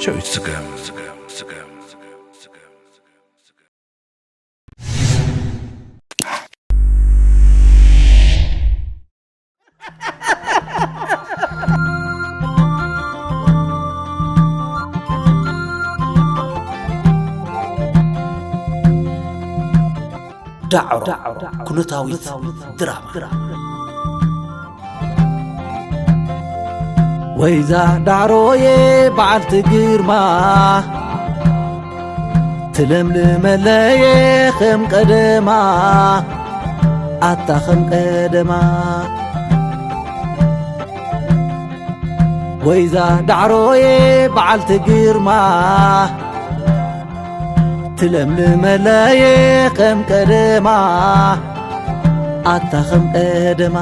ጨዊት ስገም። ዳዕሮ ኩነታዊት ድራማ። ወይዛ ዳዕሮዬ በዓልቲ ግርማ፣ ትለምልመለየ ከም ቀደማ፣ ኣታ ከም ቀደማ። ወይዛ ዳዕሮዬ በዓልቲ ግርማ፣ ትለምልመለየ ከም ቀደማ፣ ኣታ ከም ቀደማ።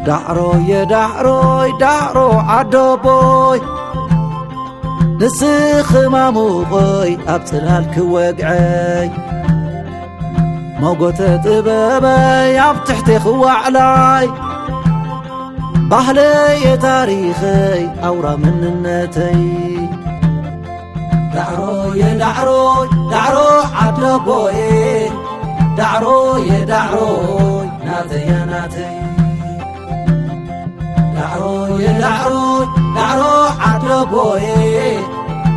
ዳዕሮየ ዳዕሮይ ዳዕሮ ዓደቦይ፣ ንስኺ ማሙቐይ ኣብ ጽላል ክወግዐይ፣ መጎተ ጥበበይ ኣብ ትሕቲ ክዋዕላይ፣ ባህለየ ታሪኸይ ኣውራ መንነተይ። ዳዕሮየ ዳዕሮይ ዳዕሮ ዓደቦየ፣ ዳዕሮየ ዳዕሮይ ናተያ ናተይ። ዳዕሮየ ዳዕሮይ ዳዕሮ ዓደቦየ፣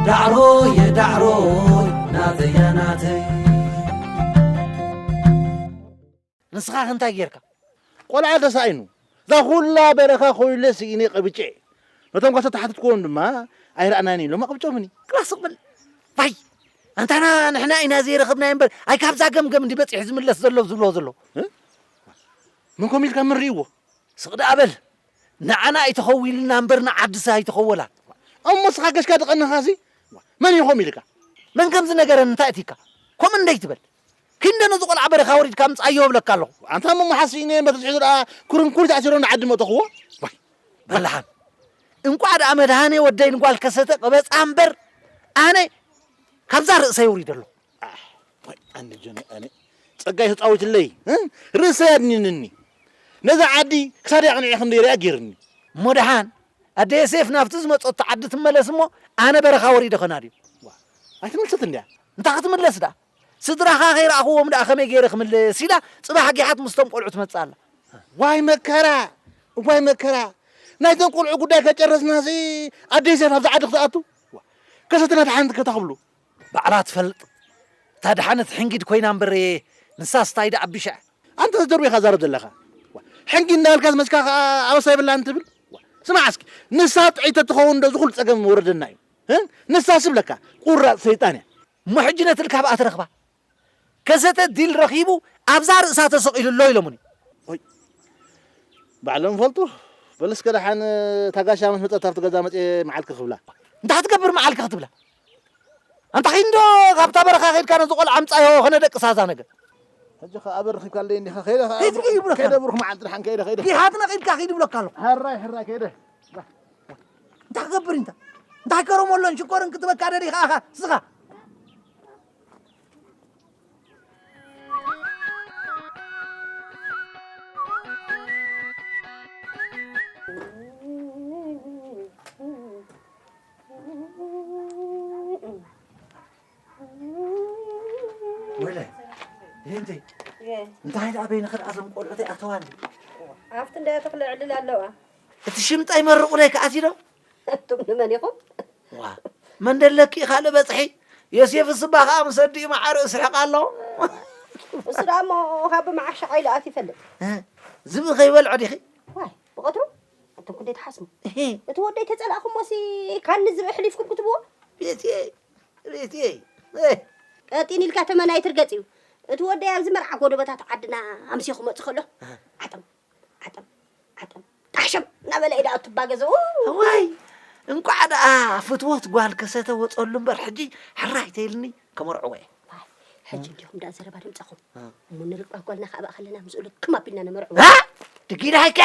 ዳዕሮየ ዳዕሮይ ናተያ ናተይ። ንስኻ ከ እንታይ ጌርካ? ቆልዓ ተሳኢኑ፣ እዛ ኩላ በረኻ ኮይለ ስኢነ ቀብጨ። ነቶም ጓሶት ተሓተትክዎም ድማ ኣይረኣናን ኢሎም ኣቐብጨሙኒ። ክላስ ቕብል ባይ ኣንታና ንሕና ኢና ዘይረኸብናዮ እምበር፣ ኣይ ካብዛ ገምገም እንዲ በጺሑ ዝምለስ ዘሎ ዝብሎ ዘሎ። እ? መን ኮም ኢልካ መን ርእይዎ? ስቕ ደኣ በል። ንዓና ኣይተኸዊልና እምበር ንዓድስ ኣይተኸወላን። እሞ ንስኻ ገሽካ ደቐንኻሲ መን እዩ ኮም ኢልካ? መን ከም ዝነገረኒ እንታይ እቲካ? ኮም እንደይ ትበል። ክንደ ነዚ ቆልዓ በረኻ ወሪድካ ምጻዮ እብለካ ኣለኹ። ኣንታ እሞ መሓስ ኢነ በትዝሒ ዝረኣ ኩርንኩር ተኣሲሮ ንዓዲ መእተኽዎ? ዋይ፣ በላሓን። እንቋዕ ደኣ መድሃኔ ወደይ ንጓል ከሰተ ቀበጻ እምበር ኣነ ካብዛ ርእሰይ ወሪደ ኣለኹ። ኣሕ፣ ወይ ኣነ ጆኒ፣ ኣነ ጸጋይ ተጻዊትለይ፣ እ? ርእሰይ ኣድኒንኒ። ነዛ ዓዲ ክሳደይ ኣቕኒዐ ከም ዘይሪኣ ገይርኒ። እሞ ደሓን ኣደ ዮሴፍ ናብቲ ዝመጸቶ ዓዲ ትመለስ እሞ ኣነ በረኻ ወሪደ ኸና ድዩ? ዋ፣ ኣይትመልሰት እንድያ። እንታይ ክትምለስ ደኣ? ስድራኻ ከይረኣኽዎም ደኣ ከመይ ገይረ ክምልስ ኢላ ጽባሕ ጊሓት ምስቶም ቆልዑ ትመጽእ ኣላ። ዋይ መከራ፣ ዋይ መከራ። ናይቶም ቆልዑ ጉዳይ ከጨረስናሲ ኣደ ዮሴፍ ኣብዛ ዓዲ ክትኣቱ? ዋ፣ ከሰትና ደሓን ከተኽብሉ። ባዕላ ትፈልጥ። እታ ደሓነት ሕንጊድ ኮይና እምበር ንሳስ ታይ ደኣ ኣቢሻዕ። ኣንተ ተደርቢኻ ዛረብ ዘለኻ። ሕንጊድ እንዳበልካ ዝመጽካ ከኣ ኣበሳ ይብላን ትብል። ስማዕ እስኪ፣ ንሳ ጥዕይቲ ተትኸውን ዶ ዝኹሉ ጸገም ወረደና እዩ? እ? ንሳ ስብለካ ቁራጽ ሰይጣን እያ። እሞ ሕጂ ነቲ ልካብ ኣትረኽባ። ከሰተ ዲል ረኺቡ ኣብዛ ርእሳ ተሰቒሉ ኣሎ ኢሎሙኒ። ወይ፣ ባዕሎም ፈልጡ። በልስከ ደሓን እታ ጋሻ ምስ መጸት ኣብቲ ገዛ መጽየ መዓልኪ ክብላ። እንታይ ክትገብር መዓልኪ ክትብላ? ኣንታ ኺንዶ ካብታ በረኻ ኸይድካ ነዚ ቆልዓ ኣምጻዮ ኸነደቅሳ እዛ ነገር። ሕጂ ኸኣ ኣበር ረኺብካለይ እንዲኻ። ከይደ ኸኣ ሂድ፣ ሂድ ይብለካ። ከይደ ብሩኽ መዓልቲ ደሓን ከይደ፣ ከይደ። ዲኻ ትነቒልካ ኺድ ይብለካ ኣለኹ። ሕራይ፣ ሕራይ ከይደ። እንታይ ክገብር እንታ? እንታይ ከረሞሎን ሽኮርን ክትበካ ደሊኻ ኣኻ ስኻ? ወለ፣ ይህንቲ፣ የ። እንታይ ደኣ በይንኺ ደኣ እዞም ቆልዑት ይኣተዋ እንዲ? ኣብቲ እንዳ ተኽለ ዕልል ኣለዋ። እቲ ሽምጣ ይመርቑለይ ከኣ ኣቲ ዶ? ኣቱም ንመን ኢኹም? ዋ፣ መን ደለኪ ካልእ በጽሒ? ዮሴፍ ስባ ከኣ ምስ ኣዲኡ መዓር እስሕቕ ኣሎ። እሱ ደኣ እሞ ካብ መዓሻ ዓይሉ ኣት ይፈልጥ። እ፣ ዝብኢ ከይበልዖ ዲኺ? ዋይ፣ ብቐትሩ ኣቱም ክንደይ ትሓስሙ? እሂ። እቲ ወደይ ተጸላእኹሞሲ ካኒ ዝብኢ ኣሕሊፍኩም ክትብዎ? ቤትየይ፣ ቤትየይ። እ። ቀጢን ኢልካ ተመን ኣይትርገጽ እዩ። እቲ ወደይ ኣብዚ መርዓ ጎደቦታት ዓድና ኣምስዩ ክመጽእ ከሎ፣ ኣሃ። ዓጠም፣ ዓጠም፣ ዓጠም፣ ጣሕሸም እናበለ ኢዳ ኣቱባ ገዛኡ። እዋይ፣ እንቋዕ ደኣ ፍትወት ጓል ከሰተ ወጸሉ እምበር፣ ሕጂ ሕራይ ተይልኒ ከመርዕዎ እየ። ዋይ፣ ሕጂ እንዲኹም ደኣ ዘረባ ድምጻኹም። እ። እሞ ንልባ ጓልና ከኣ ብኣ ከለና ምስኡ ልክም ኣቢልና ነመርዕዎ። እ? ድጊዳ ሃይከ!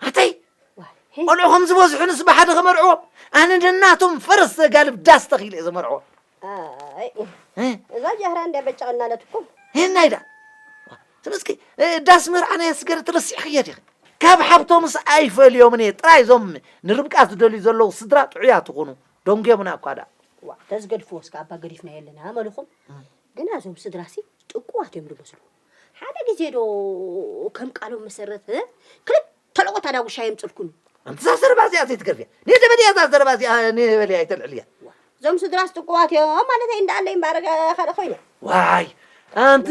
ኣተይ! ዋይ፣ ሄ። ቆልዑ ከም ዝበዝሑ ንስ ብሓደ ከመርዕዎም፣ ኣነ ነናቶም ፈረስ ዘጋልብ ዳስ ተኺለ እየ ዘመርዕዎም። ኣይ፣ እ? እዛ ጃህራ እንድያ በጨቕ እናለትኩም። ሄናይ ደኣ። ስለስኪ፣ እ፣ ዳስ መርዓ ናይ ኣስገረ ትረሲዕኽያ ዲኺ? ካብ ሓብቶምስ ኣይፈልዮምን እየ። ጥራይ እዞም ንርብቃ ዝደልዩ ዘለዉ ስድራ ጥዑያት ይኹኑ። ደንጉዮምና እኳ ደኣ። ዋ፣ ተዝገድፍዎ እስከ ኣባ ገዲፍና የለና መሉኹም። እም። ግና እዞም ስድራሲ ጥቁዋት እዮም ዝመስሉ። ሓደ ግዜ ዶ ከም ቃሎም መሰረት፣ እ? ክልተ ለቆታ ዳጉሻ የምጽልኩን። ኣንቲ እዛ ዘረባ እዚኣ ዘይትገርፍያ። ንየ ዘበልያ እዛ ዘረባ እዚኣ ንየ በልያ ኣይተልዕልያ። ዋ፣ እዞም ስድራስ ጥቁዋት እዮም ማለተይ እንዳኣለይ እምበኣር ካልእ ኮይነ። ዋይ፣ ኣንቲ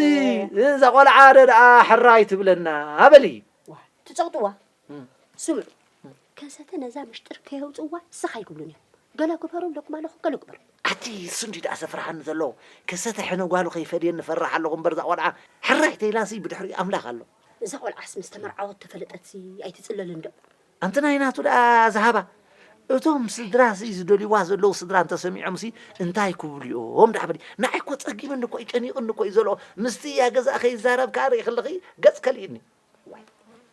እዛ ቆልዓ ደ ደኣ ሕራይ ትብለና። ኣበሊ። ዋ፣ ትጸቕጥዋ። እም። ስምዑ፣ ከሰተ ነዛ ምሽጥር ከየውጽዋ ስኽ ኣይክብሉን እዮም። ገለ ግበሩ ኣለኩም ኣለኹ፣ ገለ ግበሩ። ኣቲ እሱ እንዲ ደኣ ዘፍርሃኒ ዘሎ፣ ከሰተ ሕነ ጓሉ ከይፈድየኒ እፈርሕ ኣለኹ እምበር፣ እዛ ቆልዓ ሕራይ ተይላሲ ብድሕሪኡ ኣምላኽ ኣሎ። እዛ ቆልዓስ ምስ ተመርዓወት ተፈለጠትሲ ኣይትጽለልን ዶ? ኣንቲ ናይ ናቱ ደኣ ዝሃባ። እቶም ስድራሲ ዝደልይዋ ዘለዉ ስድራ እንተሰሚዖምሲ እንታይ ክብሉ እዮም? ደኣ በሊ። ንዓይ እኮ ጸጊምኒ እኮ እዩ፣ ጨኒቕኒ እኮ እዩ ዘሎ። ምስቲ እያ ገዛ ከይዛረብ ከኣ ርኢ ከለኺ ገጽ ከሊእኒ። ዋይ፣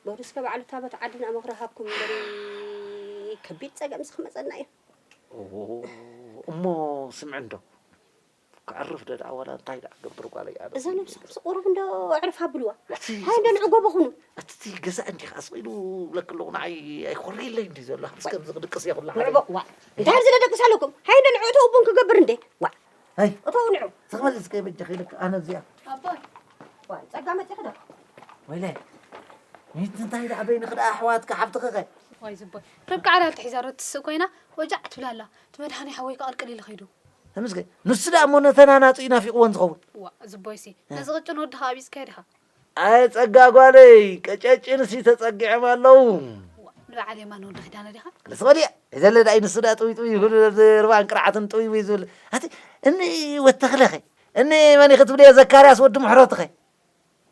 በሩ እስከ ባዕሉ ታበት ዓድና ምኽሪ ሃብኩም እምበሪ፣ ከቢድ ጸገምሲ ክመጸና እዩ። ኦ፣ እሞ ስምዒ እንዶ፣ ከዕርፍ ዶ ደኣ ዋላ እንታይ ደኣ ክገብር ጓለይ ኣነ? እዛ ነብስኹምሲ ቁሩብ እንዶ ኣዕርፍ ኣብልዋ። እቲ ሃይ እንዶ ንዑ ጎቦ ኩኑ። እቲ ገዛ እንዲኻ ኣስቒሉ ብለኪ ኣለኹ፣ ንዓይ ኣይኮርየለይ እንዲ ዘሎ። ሃብቲ ከምዚ ክድቅስ እየ ኩላ ንዑ ሓደይ። ጎ-፣ ዋ፣ እንታይ ኣብዚ ደደቅስ ኣለኩም? ሃይ እንዶ ንዑ እተው ቡን ክገብር እንዴ? ዋ። ሃይ። እተው ንዑ። ስቕ በል እስከ በጃኺ ኢለኪ ኣነ እዚኣ። ኣቦይ። ዋ፣ ጸጋ መጺኺ ዶ? ወይለይ። ሚቲ እንታይ ደኣ በይንኺ ደኣ ኣሕዋትኪ ሓብትኺ ኸ? ዋይ ዝቦይ። ርብቃ ዓዳል ተሒዛ ዶ ትስእ ኮይና ወጃዕ ትብላ ኣላ። እቲ መድሃኒ ሓወይ ከቐልቅል ኢሉ ኸይዱ። ተመስገን። ንሱ ደኣ እሞ ነተን ኣናጹ እዩ ናፊቕወን ዝኸውን። ዋ፣ ዝቦይሲ። እ። ነዚ ቅጭን ወድኻ ኣቢጽካዮ ዲኻ? ኣይ ጸጋ ጓለይ፣ ቀጨጭንሲ ተጸጊዖም ኣለዉ። ዋ፣ ንበዓል የማነ ወዲ ኪዳነ ዲኻ? ንስኸ ድያ? ሒዘለ ደኣ እዩ ንሱ ደኣ ጥውይ ጥውይ ይብሉ፣ ነዚ ርባን ቅርዓትን ጥውይ ውይ ዝብል። ኣቲ፣ እኒ ወተኽለኸ? እኒ መን ኢኺ ትብልዮ ዘካርያስ ወዲ ምሕረትኸ?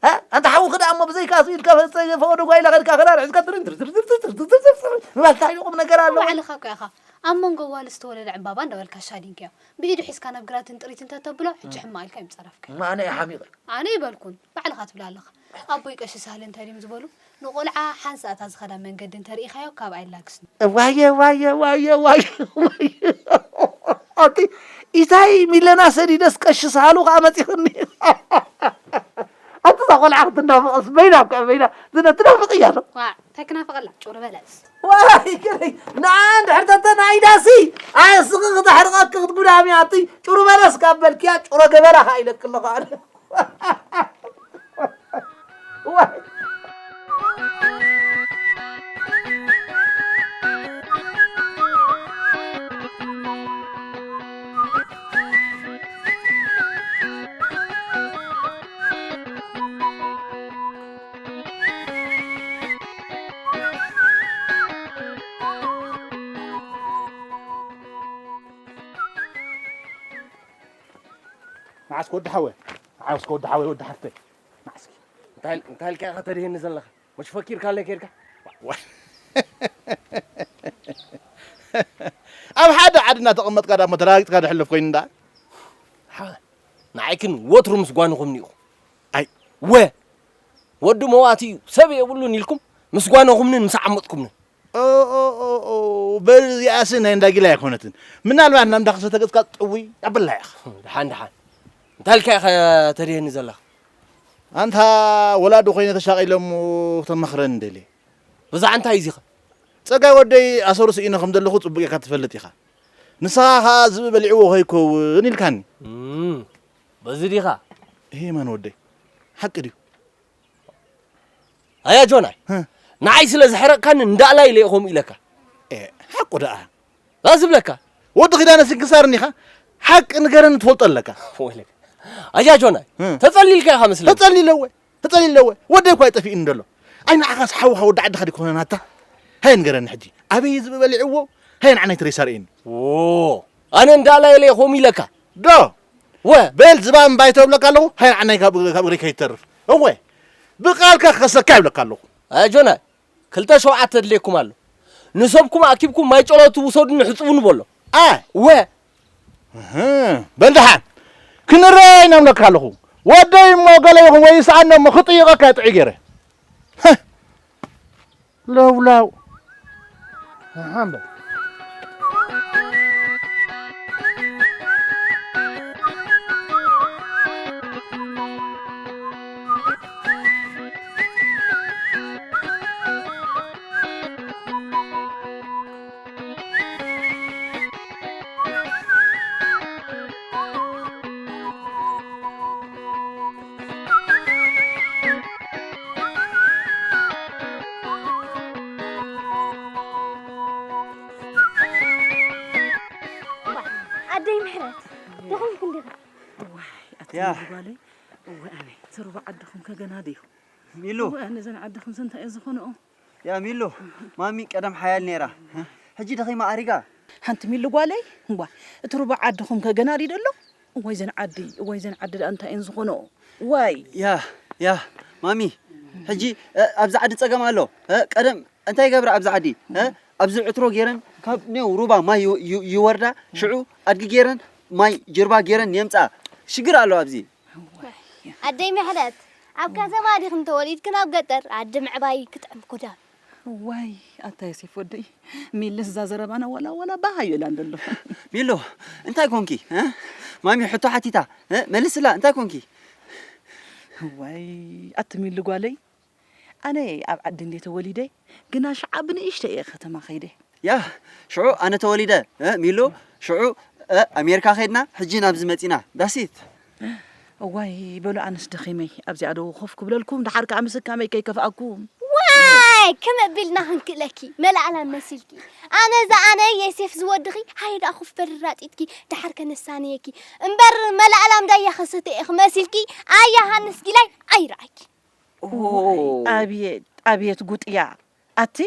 እ? ኣንታ ሓውኺ ደኣ እሞ ብዘይካሱ ኢልካ ፈጸ-፣ ፈቐዶ ጓይላ ከድካ ክዳን ሒዝካ ትርን ትር ትር ትር ትር ትር ትር ትር ትር ምባል እንታይ ቁም ነገር ኣለዎ? ባዕልኻ እኮ ኢኻ ኣብ መንጎ ጓል ዝተወለደ ዕምባባ እንዳበልካ ሻዲንካዮ። ብኢዱ ሒዝካ ናብ ግራትን ጥሪት እንተተብሎ፣ ሕጂ ሕማቕ ኢልካ እዮም ጸረፍካዮ። እማ ኣነ እየ ሓሚቐ። ኣነ ይበልኩን፣ ባዕልኻ ትብል ኣለኻ። ኣቦይ ቀሺ ሳህለ እንታይ ድዮም ዝበሉ? ንቆልዓ ሓንሳእ እታ ዝኸዳ መንገዲ እንተርኢኻዮ፣ ካብ ኣይላግስን። ዋየ፣ ዋየ፣ ዋየ፣ ዋየ፣ ዋየ። ኣቲ፣ ኢታይ ሚለና ሰዲደስ ቀሺ ሳህሉ ከኣ መጺኽኒ። ኣቲ እዛ ቆልዓ ክትናፍቐስ በይና እኮ በይና ዝነ-፣ ትናፍቕ እያ ዶ? ዋ፣ እንታይ ክናፍቐላ? ጩር በለስ። ዋይ፣ ገለይ፣ ንዓ እንድሕር ተተናኢዳሲ፣ ኣየ ስኺ ክተሕርቐኪ ክትጉዳሚ ኣቲ፣ ጩር በለስ ካብ በልክያ፣ ጩረ ገበላ ከኣ ኢለኪ ኣለኹ ኣነ። ዋይ። መዓስ ከወዲ ሓወ? መዓስ ከወዲ ሓወ ወዲ ሓፍተይ? መዓስ? እንታይ፣ እንታይ ኢልካ ኢኻ ተድህየኒ ዘለኻ? መች ፈኪርካለይ ኬድካ? ዋ-፣ ኣብ ሓደ ዓዲ እናተቐመጥካ ዳሞ ተረጋጊጽካ ድሕለፍ ኮይኑ እንዳ። ሓወ፣ ንዓይክን ወትሩ ምስ ጓንኹምኒ ኢኹም። ኣይ። ወ-፣ ወዲ መዋቲ እዩ፣ ሰብ የብሉን ኢልኩም ምስ ጓንኹምንን ምስ ዓመጽኩምንን። ኦ፣ ኦ፣ ኦ፣ ኦ፣ በዚኣስ ናይ እንዳጊላ ኣይኮነትን። ምናልባት ናብ እንዳኸሰተ ገጽካ ጥውይ ኣበላ ኢኻ። ደሓን፣ ደሓን። እንታይ ኢልካ ኢኻ ተድህየኒ ዘለኻ? ኣንታ ወላዲ ኮይነ ተሻቒለ እሞ ክተማኽረኒ ደልየ። ብዛዕባ እንታይ እዩ እዚኸ? ጸጋይ ወደይ ኣሰሩ ስኢነ ከም ዘለኹ ጽቡቕ ጌርካ ትፈልጥ ኢኻ። ንስኻ ኸኣ ዝብኢ በሊዕዎ ከይከውን ኢልካኒ። እም፣ በዚ ዲኻ? እሄ ማን ወደይ፣ ሓቂ ድዩ? ኣያ ጆናይ፣ ህ። ንዓይ ስለ ዘሕረቕካኒ እንዳእላይ ኢለ እየ ከምኡ ኢለካ። ኤ፣ ሓቁ ደኣ። ዛ ዝብለካ። ወዲ ኪዳነ ስንክሳር እኒኻ፣ ሓቂ ንገረኒ ትፈልጦ ኣለካ። ወይለካ። ኣያ ጆናይ፣ ህ። ተጸሊልካ ኢኻ መስለኒ። ተጸሊለ እወ፣ ተጸሊለ እወ። ወደይ እኳ እዩ ጠፊእኒ ዘሎ። ኣይ ንዓኻስ ሓውኻ ወዲ ዓድኻ ድኮነ ናታ? ሃየ ንገረኒ ሕጂ። ኣበይ እዩ ዝብኢ በሊዕዎ? ሃየ ንዓናይ ትሬሳ ርእየኒ። ዎ፣ ኣነ እንዳእላይ ኢለ እየ ከምኡ ኢለካ። ዶ? ወ። በል ዝባን ባይቶ እብለካ ኣለኹ፣ ሃይ ንዓናይ ካብ፣ ካብ እግረይ ከይተርፍ። እወ፣ ብቃልካ ክኸሰካ ይብለካ ኣለኹ። ኣጆና፣ ክልተ ሸውዓተ ኣድልየኩም ኣሎ። ንሰብኩም ኣኪብኩም ማይ ጨሎቱ ውሰዱኒ ሕጽቡኒ በሎ። ኣ። እወ። እህ፣ በል ደሓን፣ ክንረኣይ ኢና እብለካ ኣለኹ። ወደይ እሞ ገለ ይኹን ወይ ይስኣኖ እሞ ክጥይቐካ እየ ጥዑይ ገይረ። ህህ። ለውላው። ኣሓ፣ እምበር። ያ። ጓለይ። እወ ኣነ እቲ ሩባ ዓድኹም ከገና ድዩ? ሚሉ። እወ ኣነ ዘን ዓድኹም ሰንታ እየ ዝኾነኦ። ያ ሚሉ። ማሚ ቀደም ሓያል ነይራ። ሕጂ ደኺማ ኣሪጋ። ሓንቲ ሚሉ ጓለይ። እዋ እቲ ሩባ ዓድኹም ከገና ድዩ ደሎ? እዋይ ዘን ዓዲ እዋይ ዘን ዓዲ ደኣ እንታይ እየን ዝኾነኦ? ዋይ። ያ ያ ማሚ ሕጂ እ፣ ኣብዚ ዓዲ ጸገም ኣሎ። እ፣ ቀደም እንታይ ይገብራ ኣብዚ ዓዲ? እ፣ ኣብዚ ዕትሮ ገይረን ካብ ኔው ሩባ ማይ ዩ- ዩ- ይወርዳ ሽዑ ኣድጊ ገይረን ማይ ጅርባ ገይረን የምጻ ሽግር ኣሎ ኣብዚ። ኣደይ ምሕረት ኣብ ከተማ ዲኽን ተወሊድክን ኣብ ገጠር ዓዲ ምዕባይ ክጥዕም ኩዳ ዋይ ኣታ ዮሴፍ ወደይ ሚልስ እዛ ዘረባና ዋላ ዋላ ባሃዮ ኢላ እንደሎ ሚሎ እንታይ ኮንኪ እ? ማሚ ሕቶ ሓቲታ እ? መልስላ እንታይ ኮንኪ ዋይ ኣቲ ሚሉ ጓለይ ኣነ ኣብ ዓዲ እንዴ ተወሊደ ግና ሽዓ ብንእሽተ እየ ከተማ ኸይደ ያ ሽዑ ኣነ ተወሊደ እ? ሚሎ ሽዑ እ? ኣሜሪካ ኸይድና ሕጂ ናብዚ መፂና ዳሲት እዋይ በሉ ኣነስ ደኺመይ ኣብዚኣ ዶ ኮፍ ክብለልኩም ደሓር ከዓ ምስካመይ ከይከፍኣኩም ዋይ ክምእ ቢልና ክንክእለኪ መላእላም መሲልኪ ኣነ ዝኣነ የሴፍ ዝወድኺ ሃይ ደኣ ኮፍ በሪ ራጢጥኪ ደሓር ከነሳንየኪ እምበር መላእላም ዳያ ከሰተ ኢኺ መሲልኪ ኣያ ሃንስ ጊላይ ኣይረኣኪ ኣብየት ኣብየት ጉጥያ ኣቲ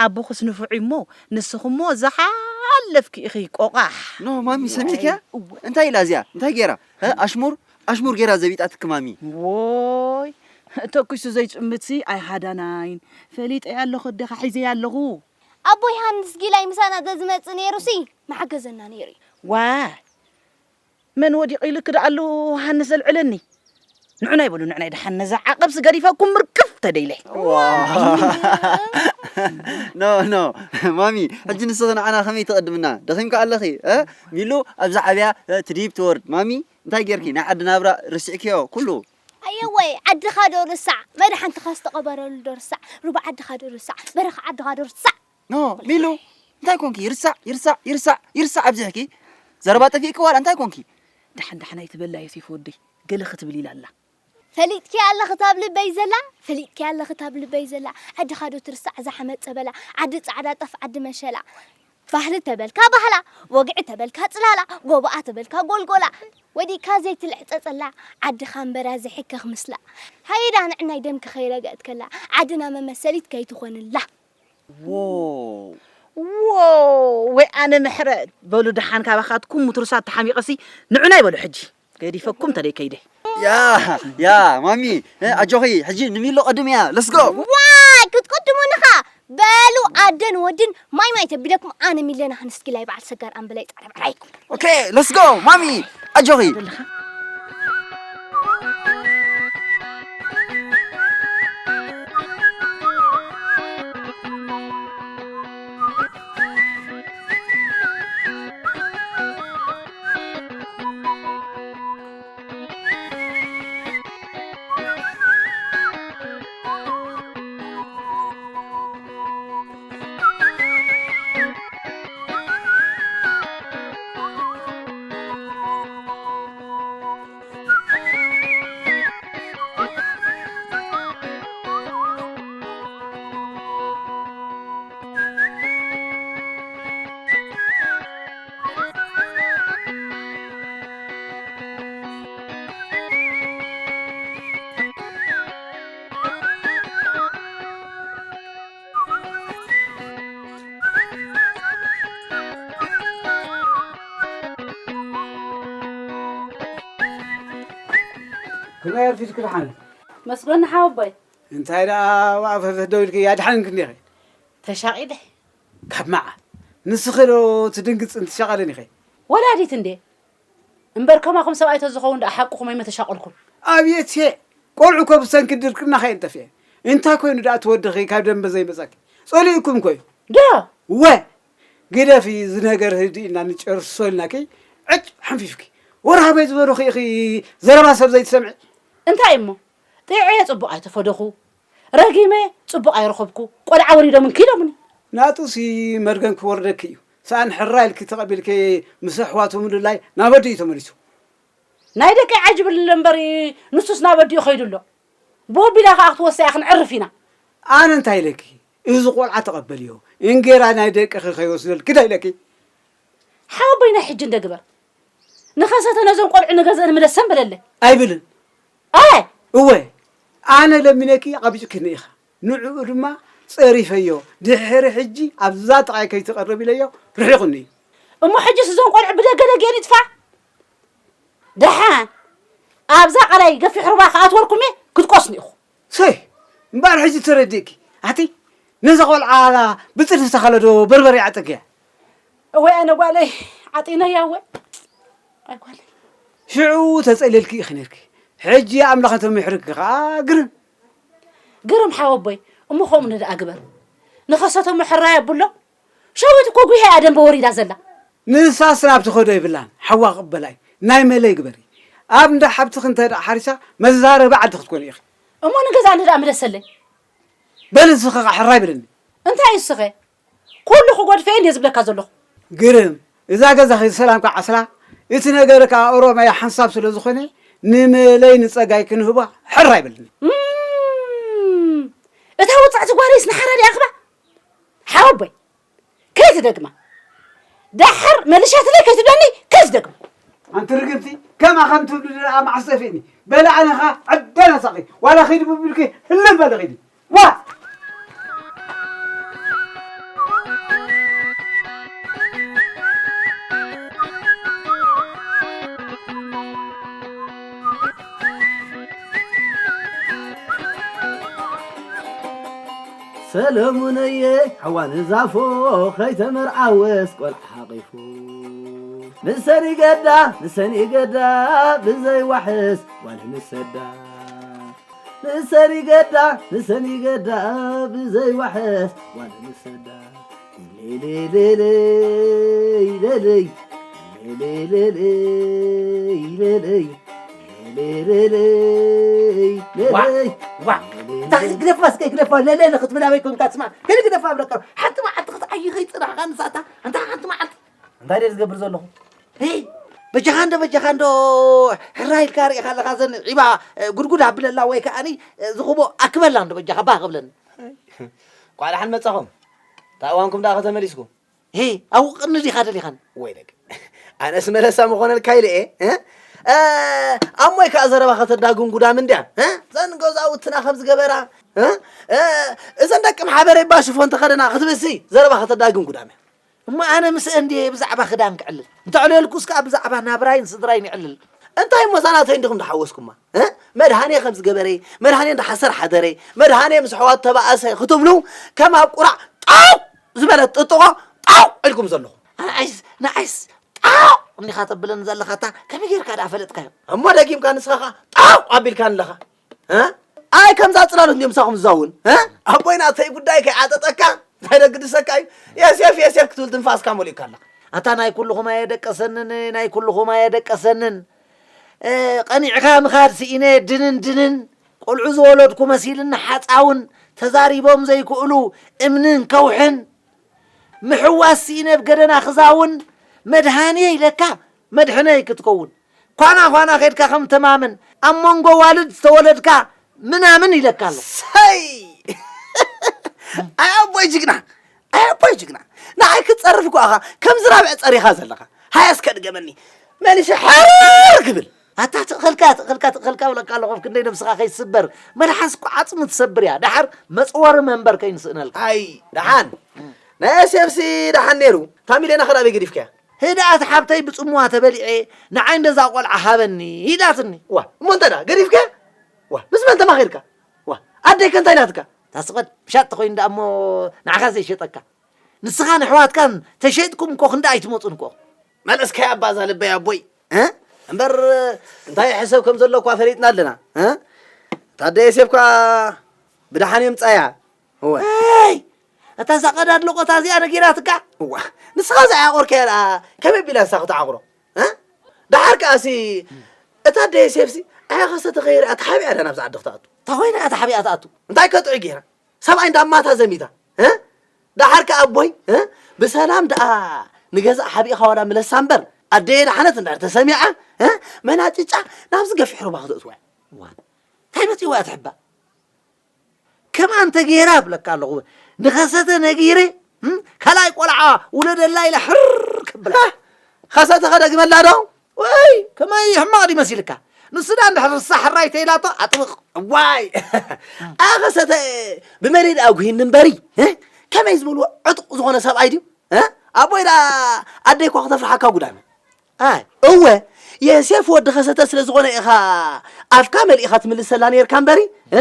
ኣቦኽስ ንፉዕ እሞ ንስኽሞ ዝሓለፍኪ ኢኺ ቆቓሕ ኖ ማሚ ሰሚዕክያ እንታይ ኢላ እዚኣ እንታይ ገይራ እ? ኣሽሙር ኣሽሙር ገይራ ዘቢጣትኪ ማሚ ዎይ ተኩሱ ዘይጭምትሲ ኣይሃዳናይን ፈሊጠ ኣለኹ ኣዴኻ ሒዘ ኣለኹ ኣቦ ዮሃንስ ጊላይ ምሳና ተዝመጽእ ነይሩሲ መሓገዘና ነይሩ እዩ ዋ መን ወዲቑ ኢሉ ክደኣሉ ሃንስ ዘልዕለኒ ንዑናይ በሉ ንዑናይ ደሓን ነዛ ዓቐብሲ ገዲፈኩም ምርክፍ ተደይለ ኖ ኖ ማሚ ሕጂ ንስኺ ንዓና ከመይ ትቐድምና ደኺምካ ኣለኺ እ? ሚሉ ኣብዛ ዓብያ እ፣ ትድይብ ትወርድ ማሚ እንታይ ጌርኪ ናይ ዓዲ ናብራ ርስዕክዮ ኩሉ ኣየወይ ዓድኻ ዶ ርሳዕ መድሓንትኻ ዝተቐበረሉ ዶ ርሳዕ ሩባ ዓድኻ ዶ ርሳዕ በረኻ ዓድኻ ዶ ርሳዕ ኖ ሚሉ እንታይ ኮንኪ ይርሳዕ ይርሳዕ ይርሳዕ ይርሳዕ ኣብዚሕኪ ዘረባ ጠፊእኪ ዋላ እንታይ ኮንኪ ደሓን ደሓን ኣይትበላ ዮሴፍ ወደይ ገለ ክትብል ኢላ ኣላ ፈሊጥኪ ኣለኺ ታብ ልበይ ዘላ ፈሊጥኪ ኣለኺ ታብ ልበይ ዘላ ዓድኻ ዶ ትርሳዕ እዛ ሓመድ ጸበላ ዓዲ ጻዕዳ ጠፍ ዓዲ መሸላ ባህሊ ተበልካ ባህላ ወግዒ ተበልካ ጽላላ ጎቦኣ ተበልካ ጎልጎላ ወዲእካ ዘይትልዕጸጸላ ዓድኻ እምበራ ዝሕከኽ ምስላ ሃይዳ ንዕናይ ደምኪ ከይረገእት ከላ ዓድና መመሰሊት ከይትኾንላ ዎ ዎ ወይ ኣነ ምሕረት በሉ ደሓን ካባኻትኩም ምትሩሳት ተሓሚቐሲ ንዑናይ በሉ ሕጂ ገዲፈኩም ተደይ ከይደ ያ ያ ማሚ እ፣ ኣጆኺ ሕጂ ንሚሎ ቀድም እያ ለስጎ ዋይ ክትቅድሙንኻ በሉ ኣደን ወድን ማይ ማይ ተቢለኩም ኣነ ሚለና ክንስኪላይ በዓል ሰጋር ኣምበላይ ጻዕዳ በዕራይኩም ኦኬ ለስጎ ማሚ ኣጆኺ ከመይ ኣርፊድኪ ደሓን? መስገን ሓወቦይ እንታይ ደኣ ኣብኣ ፈፈት ደው ኢልኪ ኣድሓንኪ እንዲኺ? ተሻቒለ ካብ መዓ ንስኺ ዶ ትድንግጽን ትሻቐልን ኢኺ? ወላዲት እንዴ እምበር ከማኹም ሰብኣይ ተዝኸውን ደኣ ሓቅኹም ኣይመተሻቐልኩን። ኣብየት ቆልዑ እኮ ብሰንኪ ድርቅና ከየን ጠፊኤን። እንታይ ኮይኑ ደኣ እቲ ወድኺ ካብ ደንበ ዘይመጻኪ? ጸሊኡኩም እኮ እዩ። ዶ ወ ግደፊ እዚ ነገር ህድእ ኢልና ንጨርሶ ኢልናኪ ዕጭ ሓንፊፍኪ። ወርሃበይ ዝበሉኺ ኢኺ ዘረባ ሰብ ዘይትሰምዒ። እንታይ እሞ ጥዕየ ጽቡቕ ኣይተፈደኹ ረጊመ ጽቡቕ ኣይረኸብኩ ቆልዓ ወሊዶምን ኪዶምኒ። ናጡሲ መርገም ክወርደኪ እዩ። ሰኣን ሕራይ ኢልኪ ተቐቢልኪ ምስ ኣሕዋቱ ምልላይ ናብ ኣዲኡ ተመሊሱ። ናይ ደቀይ ዓጅብለ እምበር ንሱስ ናብ ኣዲኡ ከይዱ ኣሎ። ብወቢላ ከኣ ክትወስያ ክንዕርፍ ኢና። ኣነ እንታይ ኢለኪ እዚ ቆልዓ ተቐበልዮ እንጌራ ናይ ደቅኺ ከይወስደልኪ ዶ ኢለኪ። ሓወቦይ ናይ ሕጂ እንደ ግበር ንኸሰተ ነዞም ቆልዑ ንገዝአን ምለሰን በለለ። ኣይብልን። ኣይ! እወ፣ ኣነ ለሚነኪ ኣቐቢጽክኒ ኢኻ። ንዕኡ ድማ ጸሪፈዮ። ድሕሪ ሕጂ ኣብዛ ጥቓይ ከይትቐርብ ኢለዮ፣ ርሒቑኒ እዩ። እሞ ሕጅስ እዞም ቆልዑ ብደገ ደጊአን ይጥፋ? ደሓን ኣብዛ ቃላይ ገፊሕ ሩባ ክኣትወልኩም እየ፣ ክትቆስኑ ኢኹም። ሰይ፣ እምበኣር ሕጂ ተረዲእኪ። ኣቲ፣ ነዛ ቆልዓ ብጽድፊ ተኸለዶ በርበረ ይዓጠግያ። እወ፣ ኣነ ጓለይ ዓጢነያ፣ እወ። ኣይ ጓለይ። ሽዑ ተጸልየልኪ ኢኺ ነርኪ። ሕጂ ኣምላኽ እንተምሕርኪ ከኣ ግርም። ግርም ሓወቦይ፣ እሞ ከምኡ ንድኣ ግበር። ንኸሰተሞ ሕራይ ኣብሎ። ሸዊት እኮ ጉሂ እያ ደንበ ወሪዳ ዘላ። ንሳስ ናብ ትኸዶ ይብላን፣ ሓዋ ቅበላይ። ናይ መለይ ግበሪ። ኣብ እንዳ ሓብትኺ እንተ ደኣ ሓሪሳ፣ መዛረቢ ዓዲ ክትኮኒ ኢኺ። እሞ ንገዛ ንድኣ ምለሰለይ። በል ንስኺ ኸዓ ሕራይ በልኒ። እንታይ እስኸ? ኩሉ ክጎድፈ እየ እንድየ ዝብለካ ዘለኹ። ግርም፣ እዛ ገዛኺ ሰላም ከዓስላ፣ እቲ ነገር ከኣ ኦሮማይ ሓንሳብ ስለ ዝኾነ፣ ንመለይ ንጸጋይ ክንህባ ሕራይ በልኒ። እም፣ እታ ውጽዕቲ ጓለይስ ንሓራ ድያ ክባ? ሓወቦይ፣ ከይትደግማ። ደሓር መልሻትለይ ከይትብለኒ፣ ከይትደግማ። ኣንቲ ርግምቲ፣ ከማኸ እንትብሉ ደኣ መዓስ ጠፊእኒ? በሊ ኣነ ኸኣ ዕደና ሳቒ፣ ዋላ ኺዲ ብቢልኪ ህልም በሊ ኺዲ። ዋ! ሰለሙነየ ሓዋ ንዛፎ ከይተመርዓወስ ቆልዓ ሓቒፉ። ንሰን ይገዳ፣ ንሰን ይገዳ ብዘይ ዋሕስ ጓል ንሰዳ። ንሰን ይገዳ፣ ንሰን ይገዳ ብዘይ ዋሕስ ጓል ንሰዳ። ሌሌሌሌይ፣ ሌሌይ፣ ሌሌሌይ፣ ሌሌይ፣ ሌሌሌይ፣ ዋ፣ ሌሌይ፣ ዋ፣ ሌሌይ። እንታይ ግደፋ እስከ ግደፋ፣ ሌሌ ንኽትብል ኣበይ ኮንካ ትስማዕ? ከይዲ ግደፋ ብለካ። ሓንቲ መዓልቲ ክትዓዪ ከይጽናሕካ ንሳታ፣ ኣንታ ሓንቲ መዓልቲ። እንታይ ድየ ዝገብር ዘለኹ? ሄይ፣ በጃኻ እንዶ፣ በጃኻ እንዶ፣ ሕራይ ኢልካ ርኢኻ ኣለኻ፣ ዘን ዒባ፣ እ፣ ጉድጉድ ኣብለላ ወይ ከኣኒ፣ እ፣ ዝኽቦ ኣክበላ እንዶ፣ በጃኻ ባህ ክብለኒ። ኳዕ ደሓን መጻኹም። እታ እዋንኩም ደኣ ከተመሊስኩም። ሄ፣ ኣብኡ ቅኒ ዲኻ ደሊኻኒ? ወይ ደግ። ኣነስ መለሳ ምኾነልካ ኢለ እየ፣ እ? እ፣ ኣሞይ ከኣ ዘረባ ከተዳግም ጉዳም እንድያ፣ እ? ዘን ገዛውትና ከም ዝገበራ፣ እ? እ፣ እዘን ደቂ ማሕበረይ ባሽፎን ተኸደና ክትብሲ ዘረባ ከተዳግም ጉዳም እያ። እሞ ኣነ ምስአን ድየ ብዛዕባ ክዳን ክዕልል? እንተዕለልኩስ ከኣ ብዛዕባ ናብራይን ስድራይን ይዕልል። እንታይ እሞ እዛ ናተይ እንዲኹም ዝሓወስኩማ? እ? መድሃኔ ከም ዝገበረይ፣ መድሃኔ እንዳ ሓሰር ሓደረይ፣ መድሃኔ ምስ ኣሕዋቱ ተባእሰ ክትብሉ ከም ኣብ ቁራዕ ጣው ዝበለት ጥጥቖ ጣው ኢልኩም ዘለኹም። ንዓይስ፣ ንዓይስ ጣው እንዲኻ ተብለኒ ዘለኻ፣ እታ ከመይ ጌርካ ደኣ ፈለጥካዮ? እሞ ደጊምካ ንስኻ ኸኣ ጣው ኣቢልካኒ ኣለኻ። እ? ኣይ ከምዛ ጽላሎት እንድዮም ምሳኹም ዝዛውን። እ? ኣቦይ ናተይ ጉዳይ ከይዓጠጠካ እንታይ ደግድሰካ እዩ? የሴፍ የሴፍ ክትብል ትንፋስካ መሊኡካ ኣለኻ። ኣታ ናይ ኩልኹም ኣየደቀሰንን፣ ናይ ኩልኹም ኣየደቀሰንን። እ፣ ቀኒዕካ ምኻድ ስኢነ ድንን ድንን። ቆልዑ ዝወለድኩ መሲልኒ ሓጻውን፣ ተዛሪቦም ዘይክእሉ እምንን ከውሕን። ምሕዋስ ስኢነ ብገደና ክዛውን፣ መድሃንየይ ኢለካ መድሕነይ ክትከውን። ኳና ኳና ኸድካ ከም ተማምን፣ ኣብ መንጎ ዋልድ ዝተወለድካ ምናምን ኢለካ ኣሎ። ሰይ! ኣይ ኣቦይ ጅግና፣ ኣይ ኣቦይ ጅግና፣ ንዓይ ክትጸርፍ እኮ ኢኻ ከምዚ ራብዕ ጸሪኻ ዘለኻ። ሃያ እስከ ድገመኒ፣ መሊሰ ሕርር ክብል። ኣታ ትእኸልካ፣ ትእኸልካ፣ ትእኸልካ ብለካ ኣለኹ፣ ኣብ ክንደይ ነብስኻ ከይትስበር። መልሓስ እኮ ዓጽሚ ትሰብር እያ። ደሓር መጽወሪ መንበር ከይንስእነልካ። ኣይ፣ ደሓን። ናይ ኤስኤፍሲ ደሓን ነይሩ። እታ ሚልዮና ኸ ኣበይ ገዲፍካያ? ህድኣት ሓብተይ ብጽምዋ ተበሊዐ፣ ንዓይ እንደዛ ቆልዓ ሃበኒ ኢላትኒ። ዋ፣ እሞ እንታይ ደኣ ገዲፍካያ? ዋ፣ ምስ መን ተማኺርካ? ዋ፣ ኣደይ ከ እንታይ ኢላትካ? ታስቐድ፣ ምሻጥ ተኾይኑ ደኣ እሞ ንዓኻ ዘይሸጠካ። ንስኻን ኣሕዋትካን ተሸጥኩም እኮ ክንዲ ኣይትመጹን እኮ። መልእስካያ ኣባ እዛ ልበይ ኣቦይ፣ እ? እምበር እንታይ ሕሰብ ከም ዘሎ እኳ ፈሊጥና ኣለና፣ እ? እታ ኣደ ዮሴፍ እኳ ብደሓን የምጻያ። እወ። ኣይ! እታ እዛ ቀዳድ ሎቆታ እዚኣ ነጊራትካ? እዋ፣ ንስኻ ዝዓቆርካያ ደኣ ከመይ ቢላ ንሳ ክትዓቑሮ? እ? ደሓር ከኣሲ እታ ኣደ ዮሴፍሲ ኣያ ኸሰተ ከይርኣ ተሓቢኣ ዳ ናብዛ ዓዲ ክትኣቱ? እንታይ ኮይና እያ ተሓቢኣ ትኣቱ? እንታይ ከጥዑ ገይራ? ሰብኣይ እንዳማታ ዘሚታ፣ እ? ደሓር ከኣ ኣቦይ፣ እ? ብሰላም ደኣ ንገዛእ ሓቢእኻ ዋላ ምለሳ እምበር፣ ኣደየ ደሓነት እንድሕር ተሰሚዓ፣ እ? መናጭጫ ናብዚ ገፊሕ ሩባ ክተእትዋ እያ። እዋ፣ እንታይ መጺእዋ እያ ትሕባእ? ከምኣ እንተ ገይራ እብለካ ኣለኹ፣ ንኸሰተ ነጊረ፣ እም፣ ካልኣይ ቆልዓ ውለደላ ኢላ ሕር ክብላ። ሃ! ኸሰተ ኸደግመላ ዶ? ወይ ከመይ ሕማቕ ድዩ መሲልካ? ንሱ ደኣ እንድሕር ርሳ ሕራይ ተኢላቶ ኣጥብቕ። ዋይ ኣኸሰተ ብመሬድ ኣጉሂኒ እምበሪ እ? ከመይ ዝበልዎ ዕጡቕ ዝኾነ ሰብኣይ ድዩ እ? ኣቦይ ደኣ ኣደይ እኳ ክተፍርሓካ ጉዳሚ። ኣይ እወ የሴፍ ወዲ ኸሰተ ስለ ዝኾነ ኢኻ ኣፍካ መሊእኻ ትምልሰላ ነርካ እምበሪ እ?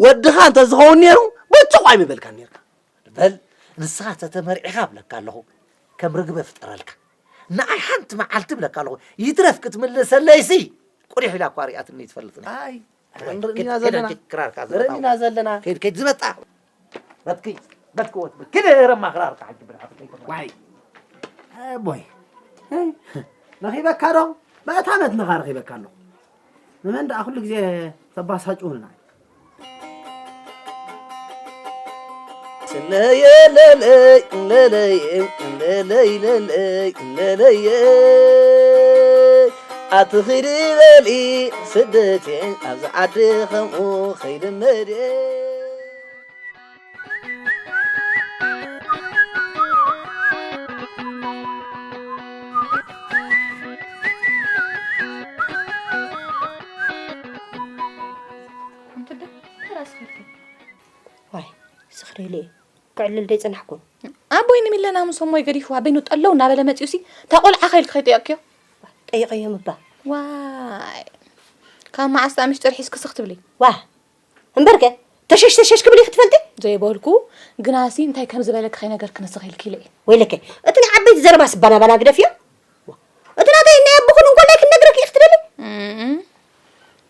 ወድኻ እንተዝኸውን ነይሩ ብጭቑ ኣይምበልካን ነርካ። በል ንስኻ ተተመርዒኻ እብለካ ኣለኹ ከም ርግበ ፍጠረልካ። ንኣይ ሓንቲ መዓልቲ እብለካ ኣለኹ ይትረፍ ክትምልሰለይሲ ቁሪሕ ኢላ እኳ ሪኣትኒ ትፈልጥኒ። ኣይ ንርኢ ኢና ዘለና። ክራርካ ንርኢ ኢና ዘለና። ከይድ ከይድ ዝበጣ በትኪ በትኪ ወት ኪድ ረማ ክራርካ ሓጂ ብርሓ ዋይ ኣቦይ ረኺበካ ዶ? መእታነት ነኻ ረኺበካ ኣለኹ። ንመን ደኣ ኩሉ ግዜ ተባሳጭውንና? ስለየ ለለይ ለለይ ለለይ ለለይ ለለይ ኣትኺድ በሊ ስደቴ ኣብዚ ዓዲ ከምኡ ከይልመድ ዋይ ስኽሪ ኢለ እየ ክዕልል ደይጸናሕኩን ኣቦይ ንሚለና ምስ እሞይ ገዲፍዋ በይኑ ጠለው እናበለ መጺኡሲ እታ ቆልዓ ከይልኪ ከይጠየቅክዮ ጠይቀዮም እባ ዋይ ካብ መዓስ ኣምሽ ጥርሒስ ክስኽ ትብሊ ዋ እምበርከ ተሸሽ ተሸሽ ክብል ኢኺ ትፈልጢ ዘይበልኩ ግናሲ እንታይ ከም ዝበለኪ ከይነገርኪ ንስኺ ኢልኪ ኢለ እየ ወይለከ እቲ ናይ ዓበይቲ ዘረባስ ባና ባና ግደፍዮ እቲ ናተይ ናይ ኣቦኹን እንኮላይ ክነግረኪ ኢኺ ትደሊ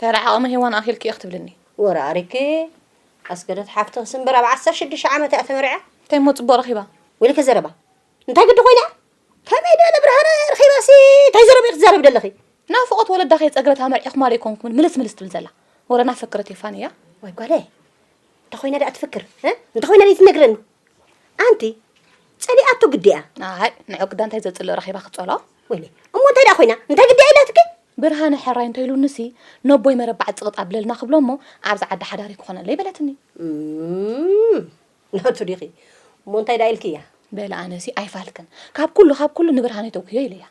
ተራ ዓቕሚ ሄዋን ኣኺልኪ ኢኺ ትብልኒ ወራሪኪ ኣስገደት ሓፍትኽስ እምበር ኣብ ዓሰርተ ሽዱሽተ ዓመት እያ ተመርዕያ እንታይ እሞ ፅቡቕ ረኺባ ወይለከ ዘረባ እንታይ ግዲ ኮይና ከመይ ደለ ብርሃነ ረኺባሲ እንታይ ዘረባ ኢኺ ትዛረቢ ደለኺ ናፍቖት ወለዳ ከይጸገበት ኣመርዒኹማ ዶ ኣይኮንኩምን ምልስ ምልስ ትብል ዘላ? ወረ ናፈከረት እየ ፋን እያ። ዋይ ጓለይ እንተኾይና ደኣ ትፍክር እ? እንተኾይና ደይ ትነግረኒ ኣንቲ ጸሊኣቶ ግዲ እያ። ኣይ ንዕቅዳ እንታይ ዘጽልእ ረኺባ ክትጸልኦ? ወይኔ እሞ እንታይ ደኣ ኮይና እንታይ ግዲ እያ ኢላትኪ? ብርሃነ ሕራይ እንተኢሉንሲ ነቦይ መረባዕ ጽቕጥ ኣብለልና ክብሎ እሞ ኣብዚ ዓዲ ሓዳሪ ክኾነለይ በለትኒ። እም፣ ናቱ ዲኺ እሞ እንታይ ደኣ ኢልክያ? በለ ኣነሲ ኣይፋልክን ካብ ኩሉ ካብ ኩሉ ንብርሃነ ተውክዮ ኢለያ።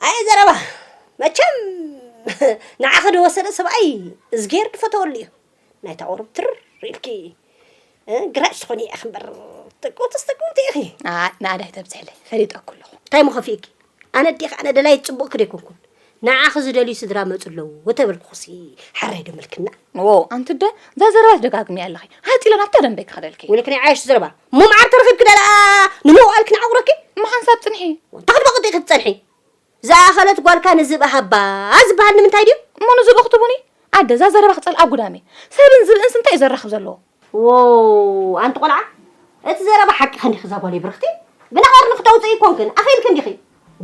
ኣየ ዘረባ መቸም ንዓኺ ዝወሰደ ሰብኣይ እዝጌር ድፈተወሉ እዩ ናይታ ቁሩብ ትር ኢልኪ እ፣ ግራጭ ትኾኒ ኢኺ እምበር ጥቅውትስ ጥቅውቲ ኢኺ ኣይ ንኣዳይ ተብዝሕለይ ፈሊጠኩ ኣለኹ እንታይ ምኸፊእኪ ኣነ ኣዴኺ ኣነ ደላይት ፅቡቕኪ ደይኮንኩን ንዓኺ ዝደልዩ ስድራ መፁ ኣለዉ ተበልኩኹሲ ሕራይ ዶ ምልክና ዎ ኣንቲ ኣደ እዛ ዘረባስ ደጋግምያ ኣለኺ ዓፂለ ናብታ ደንበይ ክኸደልኪ ወይለኪ ናይ ዓየሽ ዘረባ እሞ መዓር ተረኺብኪ ደኣ ንምውዓል ክነዓቑረኪ እሞ ሓንሳብ ፅንሒ እንታይ ክትበቕጢ ኢኺ ትፀንሒ ዝኣኸለት ጓልካ ንዝብኢ ሃባ ዝበሃል ንምንታይ ድዩ እሞ ንዝብኢ ክትቡኒ ኣደ እዛ ዘረባ ክፀልኣ ጉዳም እየ ሰብን ዝብእንስ እንታይ እዩ ዘራኽብ ዘለዎ ዎው ኣንቲ ቆልዓ እቲ ዘረባ ሓቅኺ እንዲኺ እዛ ጓለይ ብርኽቲ ግና ቐርኒ ክተውፅኢ ኣይኮንክን ኣኺልኪ እንዲኺ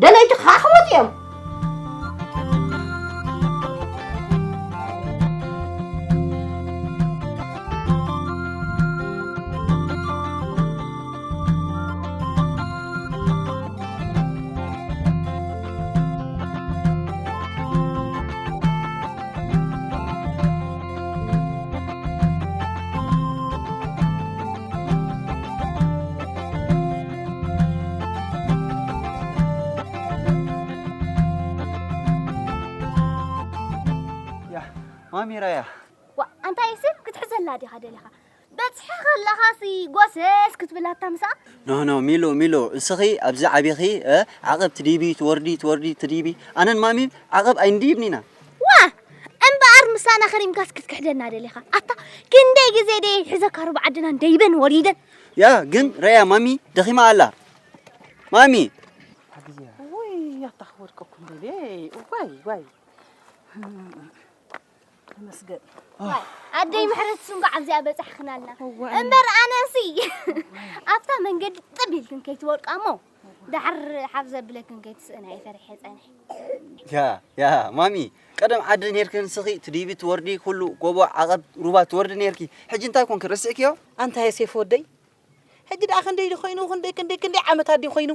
ደለይቲ ክሓኽሙ እዮም ማሚ ራያ ዋ ኣንታ የስብ ክትሕዘላ ዲኻ ደሊኻ በጽሐ ከለኻሲ ጎሰስ ክትብላ ኣታ ምሳኣ ኖ ኖ ሚሉ ሚሉ እስኺ ኣብዚ ዓቢኺ ዓቐብ ትድይቢ ትወርዲ ትወርዲ ትድይቢ ኣነን ማሚ ዓቐብ ኣይንድይብን ኢና ዋ እምበኣር ምሳና ከሪምካስ ክትክሕደና ደሊኻ ኣታ ክንደይ ግዜ ደየ ሒዘካ ሩባ ዓድናን ደይበን ወሪደን ያ ግን ረያ ማሚ ደኺማ ኣላ ማሚ ውይ ኣታ ክወድቀኩም ደልየ ዋይ ዋይ ተመስገን ኣደይ ምሕረት ሱንጋ ኣብዚኣ በጻሕክናልና እምበር ኣነሲ ኣብታ መንገዲ ጥብ ኢልክን ከይትወድቃ እሞ ዳሕር ሓፍ ዘብለክን ከይትስእና እየ ፈሪሐ ጸኒሐ ያ ያ ማሚ ቀደም ዓዲ ነርክን ስኺ ትዲቢ ትወርዲ ኩሉ ጎቦ ዓቐብ ሩባ ትወርዲ ነርኪ ሕጂ እንታይ ኮንክ ረሲዕክዮ ኣንታ የሴፍ ወደይ ሕጂ ደኣ ክንደይ ድዩ ኮይኑ ክንደይ ክንደይ ክንደይ ዓመታት ድዩ ኮይኑ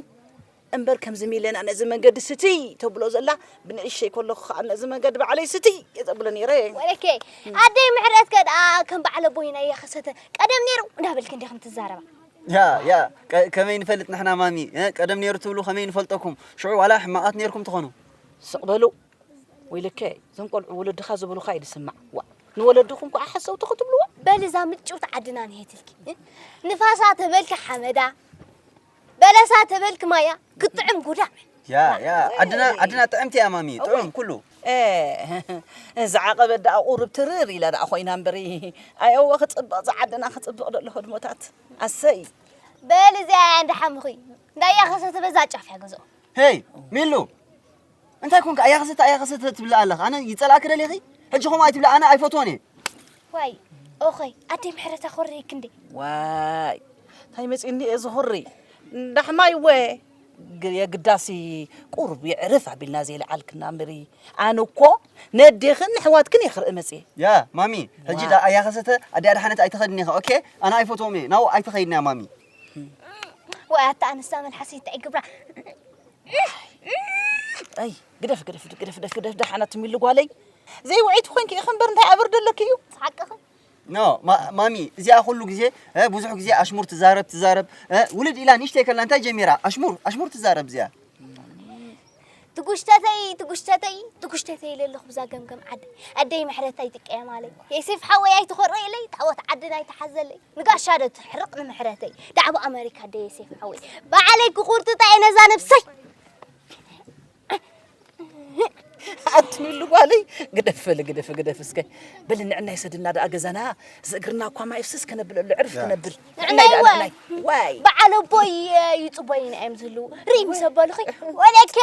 እምበር ከምዚ ሚለና ነዚ መንገዲ ስትይ ተብሎ ዘላ ብንእሸይ ከለኹ ከዓ ነዚ መንገዲ ባዕለይ ስትይ እየ ዘብሎ ነይረ ወለከ ኣደይ ምሕረትከ ደኣ ከም በዓለ ቦይና እየ ከሰተ ቀደም ነይሩ እንዳበልክ እንዲኹም ትዛረባ ያ ያ ከመይ ንፈልጥ ንሕና ማሚ ቀደም ነይሩ ትብሉ ከመይ ንፈልጠኩም ሽዑ ዋላ ሕማቓት ነይርኩም ትኾኑ ስቕ በሉ። ወይለከ፣ እዞም ቆልዑ ወለድኻ ዝብሉኻ እዩ ዝስማዕ። ዋ፣ ንወለድኹም ከኣ ሓሰውቲ ክትብልዎ? በል እዛ ምጭውቲ ዓድና ንሄትልኪ። ንፋሳ ተበልኪ ሓመዳ፣ በለሳ ተበልኪ ማያ፣ ክትጥዕም ጉዳ። ያ፣ ያ፣ ዓድና፣ ዓድና ጥዕምቲ እያ ማሚ፣ ጥዑም ኩሉ። እ፣ ዝዓቐበት ደኣ ቁሩብ ትርር ኢላ ደኣ ኮይና እምበሪ። ኣየወ ክጽብቕ፣ ዝዓድና ክጽብቕ ደሎ ህድሞታት። ኣሰይ። በል እዚኣ እያ እንዳ ሓሙኺ። እንዳያ ከሰተ በዛ ጫፍ እያ ገዝኦ። ሄይ፣ ሚሉ! እንታይ ኮንካ? ኣያኸሰተ፣ ኣያኸሰተ ትብሊ ኣለኻ። ኣነ ይጸልኣኪ ደሊኺ? ሕጂ ከምኡ ኣይትብሊ፣ ኣነ ኣይፈትዎን እየ። ዋይ፣ ኦኸይ፣ ኣደይ ምሕረታ ኮረይክ እንዴ? ዋይ፣ እንታይ መጺእኒ እየ ዝኹሪ? ዳሕማይ ወ፣ ግ-፣ የግዳሲ ቁሩብ የዕርፍ ኣቢልና ዘይለዓልክና እምበሪ። ኣነ እኮ ነዴኽን ንሕዋትክን እየ ክርኢ መጺኤ። ያ፣ ማሚ፣ ሕጂ ዋ። ዳ ኣያኸሰተ ኣደይ ኣድሓነት ኣይትኸድኒ ኢኻ፣ ኦኬ? ኣነ ኣይፈትዎም እየ። ናው ኣይትኸይድና፣ ማሚ። ወይ ኣታ ኣንስታ መልሓሰይ እንታይ ይግብራ? ኣይ፣ ግደፍ፣ ግደፍ፣ ግደፍ፣ ግደፍ፣ ግደፍ፣ ደሓና ትሚሉ ጓለይ። ዘይውዒት ኮንኪ ኢኺ እምበር እንታይ ኣብርዶ ኣለኪ እዩ? ሓቅኺ። ኖ፣ ማ-፣ ማሚ፣ እዚኣ ኩሉ ግዜ፣ እ፣ ብዙሕ ግዜ ኣሽሙር ትዛረብ፣ ትዛረብ፣ እ፣ ውልድ ኢላ ንእሽተይ ከላ እንታይ ጀሚራ? ኣሽሙር፣ ኣሽሙር ትዛረብ እዚኣ። ትጉሽተተይ፣ ትጉሽተተይ፣ ትጉሽተተይ ኢለ ኣለኹ ብዛ ገምገም ዓደይ። ኣደይ ምሕረታ ይጥቀያ ማለይ። የሴፍ ሓወይ ኣይትኾርዒለይ፣ ጣዖት ዓድና ኣይትሓዘለይ። ንጋሻ ዶ ትሕርቕ ንምሕረተይ። ዳዕቦ ኣመሪካ ኣደይ የሴፍ ሓወይ። ባዕለይ ክቑርጥጣ እየ ነዛ ነብሰይ። ኣትሚሉ ጓለይ፣ ግደፍ በሊ፣ ግደፍ፣ ግደፍ እስከ። በሊ ንዕናይ ሰድና ደኣ ገዛና፣ እዚ እግርና እኳ ማይ ፍስስ ከነብለሉ፣ ዕርፍ ያ። ክነብል። ንዕናይ ንዕናይ ደኣ፣ ዋይ። ንዕናይ። ዋይ። በዓል ኣቦይ ይጽቦይና እዮም ዝህልዉ። ርኢ ምስ ኣበሉኺ፣ ወለከ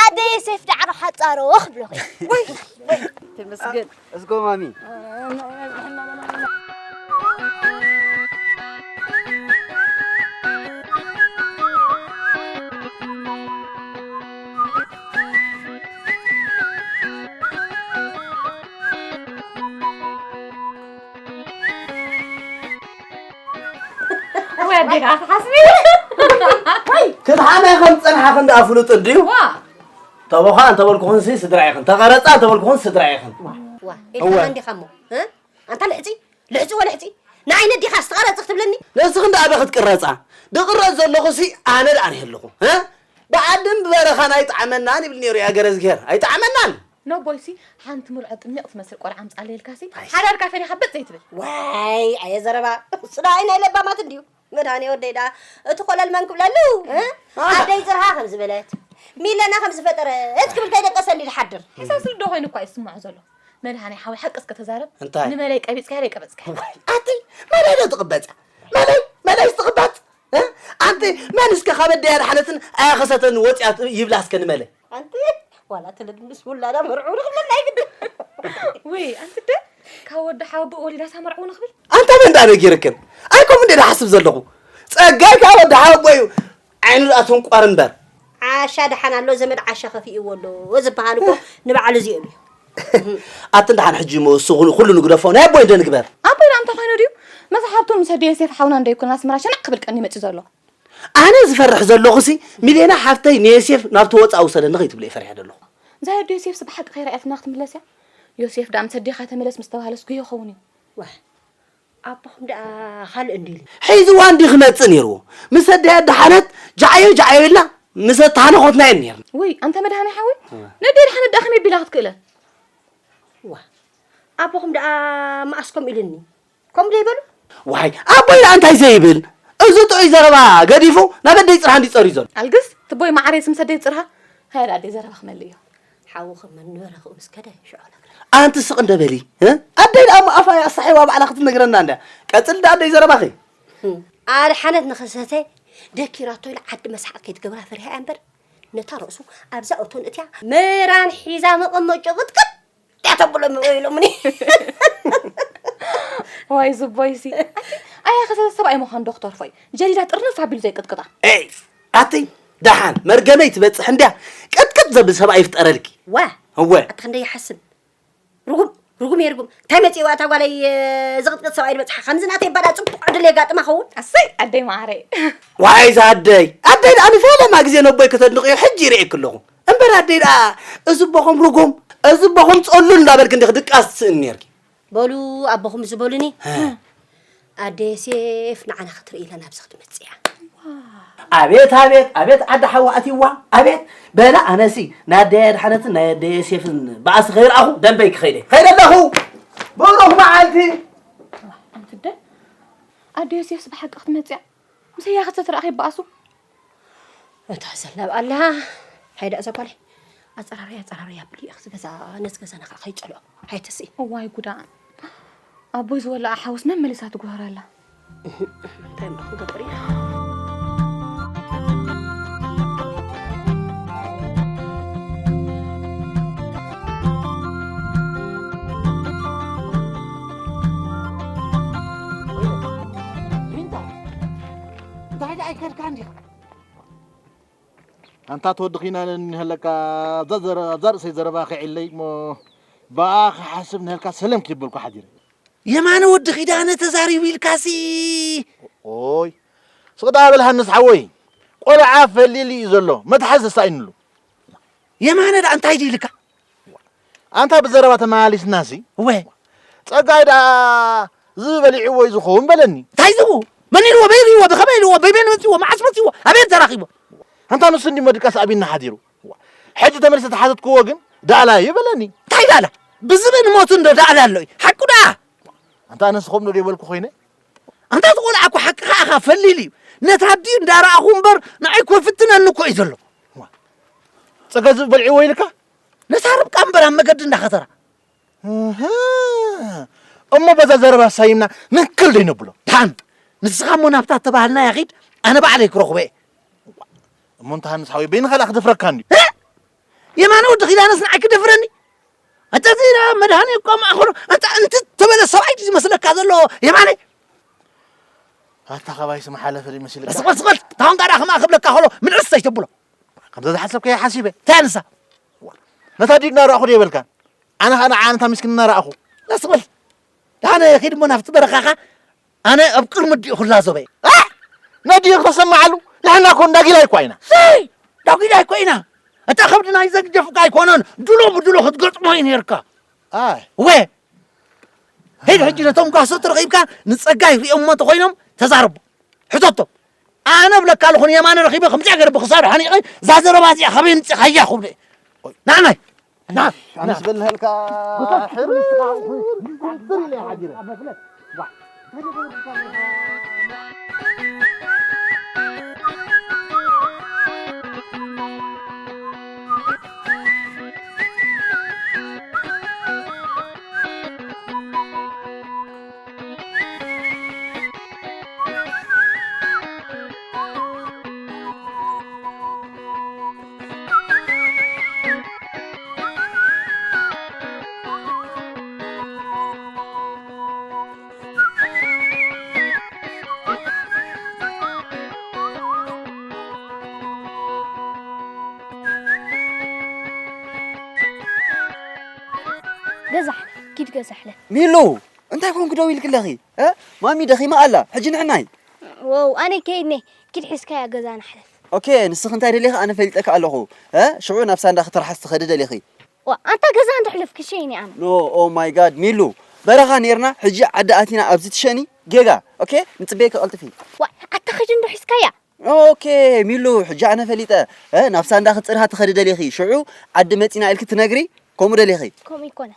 ኣደይ ሴፍ ዳዕሮ ሓጻሮ ክብሎኺ። ወይ፣ ወይ፣ ተመስገን። እስጎ ማሚ። ወይ ኣዴና ክትሓስቢ። ክትሓምያ ከም ዝጸንሓኽን ደኣ ፍሉጥ እንድዩ። ዋ። ተቦኻ እንተበልኩኽንሲ ስድራ ኢኽን፣ ተቐረጻ እንተበልኩኽን ስድራ ኢኽን። ዋ፣ እወ። ኢልካ እንዲኻ እሞ፣ እ? ኣንታ ልሕጺ፣ ልሕጺ ወልሕጺ፣ ንዓይ ነዲኻ ዝተቐረጽ ክትብለኒ? ንስኽን ደኣ ዶ ክትቅረጻ? ድቕረጽ ዘለኹሲ ኣነ ደኣ ነይ ኣለኹ፣ እ? ብዓድን ብበረኻን ኣይጠዓመናን ይብል ነይሩ የኣገረዝግሄር። ኣይጠዓመናን። ነቦይሲ ሓንቲ ምልዖ ጥሚቕ ትመስል ቆልዓ ኣምጻለይ ኢልካሲ፣ ኣይ። ሓዳርካ ፈሊኻ በጥ ዘይትብል። ዋይ፣ ኣየ ዘረባ። ስዳ ናይ ለባማት እንድዩ። መድሃኔ ወደይ ደኣ፣ እቲ ኮለል መን ክብለሉ? እ? ኣታ። ኣደይ ጽርሃ ከም ዝበለት፣ ሚለና ከም ዝፈጠረት ክብል ከይደቀሰኒ ዝሓድር። ሕሳስ ልዶ ኮይኑ እኳ እዩ ዝስምዖ ዘሎ። መድሃኔ ሓወይ፣ ሓቂ እስከ ተዛረብ። እንታይ? ንመለይ ቀቢጽካያ ደይ ቀበጽካያ? ኣቲ፣ መለይ ዶ ትቕበጻ? መለይ፣ መለይ ትቕበጽ? እ? ኣንቲ፣ መን እስከ ካብ ኣደይ ኣድሓነትን ኣያኸሰተን ወጽያ ይብላ እስከ ንመለ? ኣንቲ፣ ዋላ ትልድ ምስ ውላዳ መርዑ ንኽብለና ኣይግድን። ውይ፣ ኣንቲ ደ፣ ካብ ወዲ ሓወቦ ወሊዳሳ መርዑ ንኽብል? ኣንታ መን ደኣ ነጊርክን? ኣይ፣ ከምኡ እንደ ዝሓስብ ዘለኹ። ጸጋይ ካብ ወዲ ሓወቦ እዩ ዓይኑ ደኣ ትንቋር እምበር። ዓሻ ደሓን ኣሎ፣ ዘመድ ዓሻ ከፊእዎ ኣሎ ዝበሃል እኮ ንባዕሉ እዚኦም እዩ። ኣቲ ደሓን ሕጂ እሞ እሱ ኩሉ፣ ኩሉ ንግደፎ፣ ናይ ኣቦይ እንደ ንግበር። ኣቦይ ደኣ እንታይ ኮይኑ ድዩ? መጽሓፍቱን ምስ ኣደይ ዮሴፍ ሓውና እንደ ይኩን ኣስመራ ሸናቕ ክብል ቀኒ መጺኡ ዘሎ። ኣነ ዝፈርሕ ዘለኹሲ፣ ሚሌና ሓፍተይ ንዮሴፍ ናብቲ ወጻኢ ውሰደኒ ከይትብሎ እየ ፈሪሐ ዘለኹ። እዛ ኣደ ዮሴፍስ ብሓቂ ከይረኣየትና ክትምለስ እያ? ዮሴፍ ደኣ ምስ ኣዴኻ ተመለስ ምስ ተባህለስ ጉሂ ይኸውን እዩ። ዋይ፣ ኣቦኹም ደኣ ካልእ እንዲሉ። ሒዝዋ እንዲ ክመጽእ ነይርዎ። ምስ ኣደይ ኣድሓነት ጃዓዮ ጃዓዮ ኢልና ምስ ኣተሃነኾትና እየን ነይርና። ውይ፣ ኣንታ መድሃኔ ሓወይ፣ እወ። ነደይ ኣድሓነት ደኣ ከመይ ቢላ ክትክእለን? ዋ፣ ኣቦኹም ደኣ መኣስ ከምኡ ኢሉኒ? ከምኡ ዶ ይበሉ? ዋይ፣ ኣቦይ ደኣ እንታይ ዘይብል? እዚ ጥዑይ ዘረባ ገዲፉ ናብ ኣደይ ጽርሃ እንዲ ጸርዩ ዘሎ። ኣልግስ፣ ትቦይ መዓረይ ስም ሰደይ ጽርሃ። ሃያ ኣደይ ዘረባ ክመልእ እዩ። ሓውኺ መን ነበረ ክኡ ምስ ከደ ሽዑ ነግረኒ። ኣንቲ ስቕ እንደ በሊ፣ እ? ኣደይ ደኣ እሞ ኣፋ እያ ኣሳሒባ ባዕላ ክትነግረና እንድያ። ቀጽል ደኣ ኣደይ ዘረባኺ። ህም። ኣድሓነት ንኽሰተ ደኪራቶ ኢላ ዓዲ መስሓቕ ከይትገብራ ፈሪሃ እያ እምበር፣ ነታ ርእሱ ኣብዛ እቶን እትያ መራን ሒዛ መቐመጮ ቅጥቅጥ እያ ተብሎ እሞ ኢሎምኒ። ዋይ ዝቦይሲ። ኣያ ከሰተ ሰብኣይ ምዃን ዶ ክተርፎ እዩ? ጀዲዳ ጥርንፍ ኣቢሉ ዘይቅጥቅጣ። ኤይ፣ ኣቲ ደሓን መርገመይ ትበጽሕ እንድያ። ቅጥቅጥ ዘብል ሰብኣይ ይፍጠረልኪ። ዋ፣ እወ። ኣታ ክንደይ ይሓስብ። ርጉም፣ ርጉም እየ ርጉም። እንታይ መጺእዋ እታ ጓለይ፣ እ፣ ዝቕጥቅጥ ሰብኣይ ዝበጽሓ? ከምዚ ናተይ ባዳ ጽቡቕ ዕድል የጋጥማ ኸውን? ኣሰይ፣ ኣደይ መዓረይ። ዋይ፣ እዛ ኣደይ። ኣደይ ደኣ ንፈለማ ግዜ ነቦይ ከተድንቕዮ ሕጂ ይርእየኪ ኣለኹ። እምበር ኣደይ ደኣ፣ እዚ ኣቦኹም ርጉም፣ እዚ ኣቦኹም ጸሉል እንዳበልኪ እንዲኺ ድቃስ ትስእኒ ነይርኪ። በሉ፣ ኣቦኹም እዚ በሉኒ። እ። ኣደ ዮሴፍ ንዓና ክትርኢ ኢላ ናብዚ ክትመጽእ እያ። ኣቤት ኣቤት ኣቤት ዓዲ ሓዋ ኣትይዋ ኣቤት። በላ ኣነሲ ናይ ኣደይ ኣድሓነትን ናይ ኣደይ ዮሴፍን ባእሲ ከይረኣኹ ደንበይ ክኸይደ ከይደ ኣለኹ። ብሩኽ መዓልቲ። ኣንትደ ኣደ ዮሴፍስ ብሓቂ ክትመጽያ ምስ ህያኸት ተትረኣኺ ይበኣሱ። እታ ዘናብ ኣላ። ሓይዳ እዛ ጓለይ ኣጸራርያ ኣጸራርያ ብሊ እዚ ገዛ ነዚ ገዛና ከዓ ከይጸልኦ ሓይተሲ። እዋይ ጉዳ። ኣቦይ ዝወለኣ ሓውስ መመሊሳ ትጓሃር ኣላ። እንታይ እሞ ክንገብር ኢና? እንታይ ደኣ ኣይከድካን ዲኻ? ኣንታ ተወዲ ኺናነ እኒሀለካ ኣብዛ ዘረ- ኣብዛ ርእሰይ ዘረባ ኺዕለይ እሞ ብኣ ክሓስብ ንሀልካ ሰለም ክይበልኩ ሓዲረ። የማነ ወዲ ኺዳነ ተዛሪቡ ኢልካሲ። ኦይ ስቕ ደኣ በል ሃንስ ሓወይ፣ ቆልዓ ፈሊሉ እዩ ዘሎ፣ መትሓዚ ተሳኢኑሉ። የማነ ደኣ እንታይ ድዩ ኢልካ? ኣንታ ብዘረባ ተመላሊስናሲ እወ ጸጋይ ደኣ ዝብእ በሊዕዎ እዩ ዝኸውን በለኒ። እንታይ ዝብኡ? መን ኢልዎ? በይ ኢልዎ? ብኸመይ ኢልዎ? በይበይን መጺዎ? መዓስ መጺዎ? ኣበየን ተራኺቦ? ኣንታ ንሱ እንዲ መድቃስ ኣቢና ሓዲሩ። ሕጂ ተመሊሰ ተሓተትክዎ ግን ዳእላ እዩ በለኒ። እንታይ ዳእላ? ብዝብእ ንሞቱ እንዶ ዳእላ ኣሎ እዩ። ሓቁ ደኣ። ኣንታ ኣነስ ከምኡ ዶ ይበልኩ ኮይነ? ኣንታ እቲ ቆልዓ እኮ ሓቅኻ ኢኻ ፈሊሉ እዩ። ነታ ኣዲኡ እንዳረኣኹ እምበር ንዓይ እኮ ይፍትነኒ እኮ እዩ ዘሎ። ጸጋ ዝብእ በሊዕዎ ኢልካ? ነታ ርብቃ እምበር ኣብ መገዲ እንዳኸተራ። እህ፣ እሞ በዛ ዘረባ ሳይምና ምንክል ዶ ይነብሎ? ደሓን ንስኻ እሞ ናብታ እተባህልና ያኺድ ኣነ ባዕለይ ክረኽቦ እየ። እሞ እንተ ሃንስ ሓወይ በይንኻ ደኣ ክደፍረካ እንድዩ። እ? የማነ ወዲ ኺዳነስ ንዓይ ክደፍረኒ? ኣንታ እዚ መድሃኒ እኮ ማእኸሉ ኣንታ እንት ተበለ ሰብኣይ ድዩ ዝመስለካ ዘሎ የማነ? ኣታ ኻባይ ስም ሓለፈ ድዩ መሲልካ? ስቕል ስቕል ታሁን ጋዳ ከማ ክብለካ ከሎ ምንዕስ ዘይተብሎ። ከምዛ ዝሓሰብከዮ ሓሲበ። እንታይ ኣንሳ? ነታ ዲድ እናረኣኹ ዶ ይበልካ? ኣነ ኸኣ ንዓ ነታ ምስኪን እናረኣኹ። ስቕል። ዳነ ኺድ እሞ ናብቲ በረኻኻ ኣነ ኣብ ቅድሚ ዲኡ ክላዘበ። እ? ነዲኡ ክተሰምዓሉ? ንሕና እኮ እንዳጊላይ እኳ ኢና። ዘይ! እንዳጊላይ እኮ ኢና። እታ ከብድና ይዘግጀፍካ ኣይኮነን። ድሎ ብድሎ ክትገጥሞ እዩ ነርካ። ኣይ። ወ! ሄድ ሕጂ ነቶም ጓሶት ረኺብካ ንጸጋይ ሪኦሞ እንተኾይኖም ተዛረቡ። ሕተቶም። ኣነ እብለካ ኣለኹ ንየማነ ረኺበ ከምዚኣ ገይረ ብኽሳዱ ሓኒቐ እዛ ዘረባ እዚኣ ካበይ ኣምጺእኻያ ክብሎ እየ። ናናይ። ና። ኣነስ በልሃልካ ሕርር ኢለ ሓዲረ። ገዛ ሕለፍ፣ ኪድ ገዛ ሕለፍ። ሚሉ፣ እንታይ ኮንክ ደው ኢልክለኺ? እ? ማሚ ደኺማ ኣላ፣ ሕጂ ንሕናይ። ወው፣ ኣነ ከይድኒ፣ ኪድ ሒዝካያ ገዛና ሕለፍ። ኦኬ፣ ንስኺ እንታይ ደሊኺ? ኣነ ፈሊጠኪ ኣለኹ። እ? ሽዑ ናብ ሳንዳ ክትርሓስ ትኸዲ ደሊኺ። ዋ፣ ኣንታ ገዛ እንዶ ሕለፍ ክሸይኒ ኣነ። ኖ፣ ኦ ማይ ጋድ፣ ሚሉ፣ በረኻ ኔርና፣ ሕጂ ዓዲ ኣቲና ኣብዚ ትሸኒ? ጌጋ። ኦኬ፣ ንጽበየኪ ቀልጥፊ። ዋ፣ ኣታ ኪድ እንዶ ሒዝካያ። ኦኬ፣ ሚሉ፣ ሕጂ ኣነ ፈሊጠ። እ፣ ናብ ሳንዳ ክትጽርሃ ትኸዲ ደሊኺ። ሽዑ ዓዲ መጺና ኢልኪ ትነግሪ፣ ከምኡ ደሊኺ። ከምኡ ይኮነ።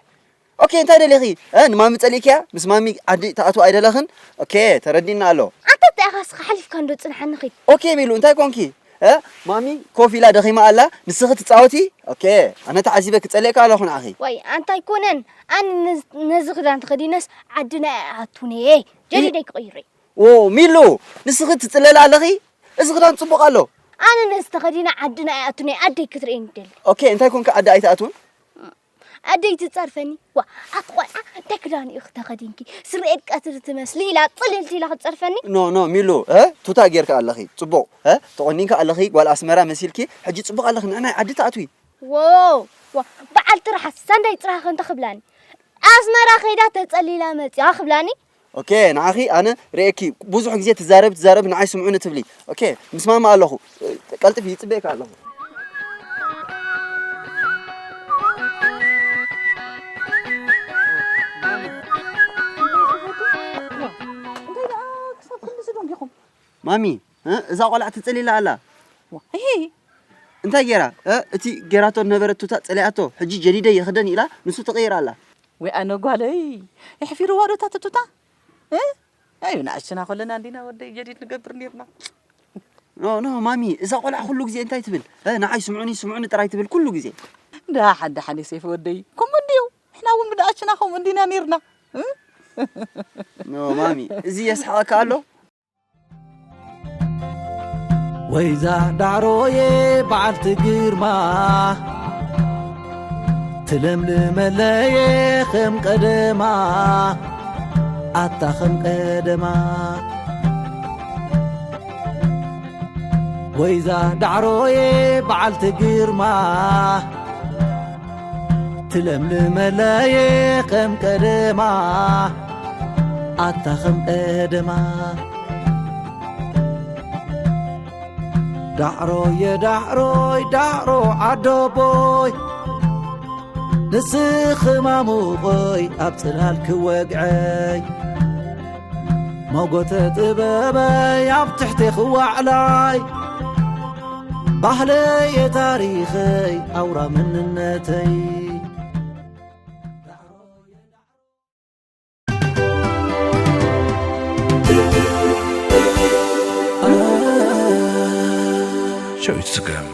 ኦኬ፣ እንታይ ደሊኺ? እ፣ ንማሚ ጸሊእክያ? ምስ ማሚ ዓዲ ትኣትዉ ኣይደለኽን? ኦኬ፣ ተረዲእና ኣሎ። ኣንታ እንታይ ኢኻ እስኻ ሓሊፍካ እንዶ ጽንሓኒ ኺድ። ኦኬ፣ ሚሉ፣ እንታይ ኮንኪ? እ፣ ማሚ ኮፍ ኢላ ደኺማ ኣላ፣ ንስኺ ትጻወቲ? ኦኬ፣ ኣነ ተዓዚበ ክጸልየካ ኣለኹ ንዓኺ። ዋይ፣ ኣንታ ኣይኮነን። ኣነ ነዝ-፣ ነዚ ክዳን ተኸዲነስ ዓድና ኣይኣቱን እየ። ጀዲደይ ክቕይር እየ። ዎ፣ ሚሉ፣ ንስኺ ትጽለሊ ኣለኺ? እዚ ክዳን ጽቡቕ ኣሎ። ኣነ ነዚ ተኸዲነ ዓድና ኣይኣቱን እየ። ኣደይ ክትርእየኒ ይደሊ። ኦኬ፣ እንታይ ኮንኪ ዓዲ ኣይትኣትውን? ኣደይ ትጸርፈኒ። ዋ፣ ኣቲ ቆልዓ፣ እንታይ ክዳን ኢኺ ተኸዲንኪ? ስርኤት ቀትሪ ትመስሊ ኢላ ጽልልቲ ኢላ ክትጸርፈኒ። ኖ፣ ኖ፣ ሚሉ፣ እ? ቱታ ጌርካ ኣለኺ። ጽቡቕ፣ እ? ተቖኒንካ ኣለኺ፣ ጓል ኣስመራ መሲልኪ። ሕጂ ጽቡቕ ኣለኺ፣ ንዕናይ ዓዲ ትኣትዊ። ዎ፣ ዋ፣ በዓል ትርሓስ፣ ሳንዳይ ጽራኸ እንተ ክብላኒ። ኣስመራ ከይዳ ተጸሊላ መጺኣ ክብላኒ። ኦኬ፣ ንዓኺ ኣነ ርእየኪ ብዙሕ ግዜ ትዛረብ፣ ትዛረብ፣ ንዓይ ስምዑኒ ትብሊ። ኦኬ፣ ምስማማ ኣለኹ። ቀልጥፊ፣ ይጽበየካ ኣለኹ። እንታይ ደኣ ክሳብ ክንድዚ ደንጊኹም? ማሚ፣ እ? እዛ ቆልዓ ትጽል ኢላ ኣላ። ዋይ፣ እንታይ ገይራ? እ? እቲ ገይራቶ ነበረ ቱታ ጸሊኣቶ፣ ሕጂ ጀዲደ ይኽደን ኢላ ንሱ ትቕይር ኣላ። ወይ ኣነ ጓለይ፣ የሕፊርዋ ዶ እታ ትቱታ? እ? ኣዩ ንኣሽና ከለና እንዲና ወደይ ጀዲድ ንገብር ኔርና። ኖ ኖ ማሚ፣ እዛ ቆልዓ ኩሉ ግዜ እንታይ ትብል? እ፣ ንዓይ ስምዑኒ ስምዑኒ ጥራይ ትብል ኩሉ ግዜ። ደሓን ደሓን ዮሴፍ ወደይ፣ ከምኡ እንድዩ። ንሕና እውን ብንኣሽና ከምኡ እንዲና ኔርና። እ? ኖ ማሚ፣ እዚ የስሕቐካ ኣሎ? ወይዛ ዳዕሮየ በዓልቲ ግርማ ትለምልመለየ ከም ቀደማ ኣታ ከም ቀደማ ወይዛ ዳዕሮየ በዓልቲ ግርማ ትለምልመለየ ከም ቀደማ ኣታ ከም ቀደማ ዳዕሮየ ዳዕሮይ ዳዕሮ ዓዶቦይ ንስኺ ማሙቐይ ኣብ ጽላል ክወግዐይ ሞጎተ ጥበበይ ኣብ ትሕቴኺ ዋዕላይ ባህለየ ታሪኸይ ኣውራ መንነተይ ሸዊት ስገም